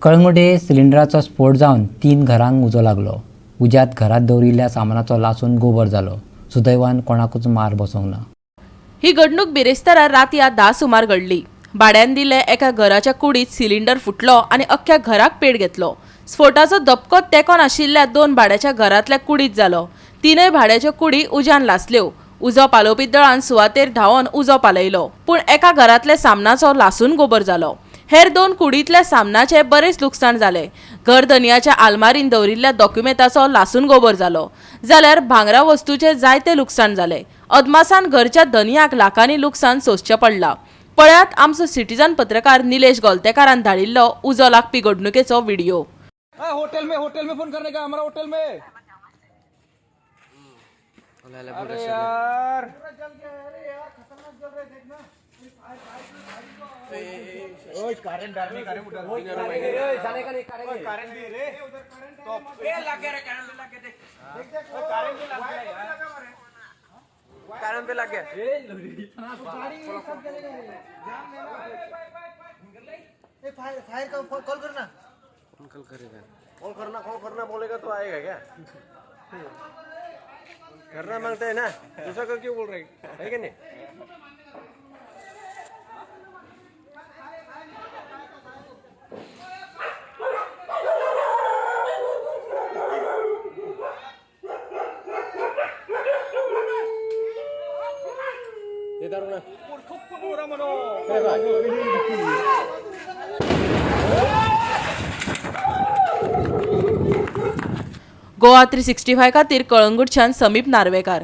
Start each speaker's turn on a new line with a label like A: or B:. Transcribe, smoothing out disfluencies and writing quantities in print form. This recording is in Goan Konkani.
A: कळंगूटे सिलिंडराचो स्फोट जावन 3 घरांक उजो लागलो. उज्यांत घरांत दवरिल्ल्या सामानाचो लासून गोबर जालो. सुदैवान कोणाकूच मार बसूंक ना.
B: ही घडणूक बिरेस्तारा रातया 10 सुमार घडली. भाड्यान दिल्ले एका घराच्या कुडीत सिलिंडर फुटलो आनी अख्ख्या घराक पेट घेतलो. स्फोटाचो धपको तेंकोन आशिल्ल्या 2 भाड्याच्या घरांतल्या कुडीत जालो. 3 भाड्याच्यो कुडी उज्यान लासल्यो. उजो पालोवपी दळान सुवातेर धांवन उजो पालयलो, पूण एका घरांतल्या सामनाचो लासून गोबर जालो. हेर 2 कुडींतल्या सामनाचे बरेच लुकसाण जालें. घर धनयाच्या आलमारीन दवरिल्ल्या दोक्युमेंताचो लासून गोबर जालो, जाल्यार भांगरा वस्तूचें जायते लुकसाण जालें. अदमासान घरच्या धनयाक लाखांनी लुकसाण सोंसचें पडलां. पळयात आमचो सिटीजन पत्रकार निलेश गोलतेकारान धाडिल्लो उजो लागपी घडणुकेचो व्हिडिओ.
C: होटल में फोन करने का हमारा होटल में. अरे यार ओए करंट डालने का रे उधर. ओए करंट भी रे तो ए लग गया रे, करंट भी लग गया, देख देख ओए करंट भी लग गया यार, करंट भी लग गया.
D: ए फायर फायर का कॉल करना.
E: कॉल करेगा, कॉल करना, कॉल करना बोलेगा तो आएगा क्या? करना मांगता है ना, दूसरा को क्यों बोल रहे है कि नहीं? इधर ना.
B: गोवा 365 खातीर कळंगूटच्यान समीप नार्वेकार.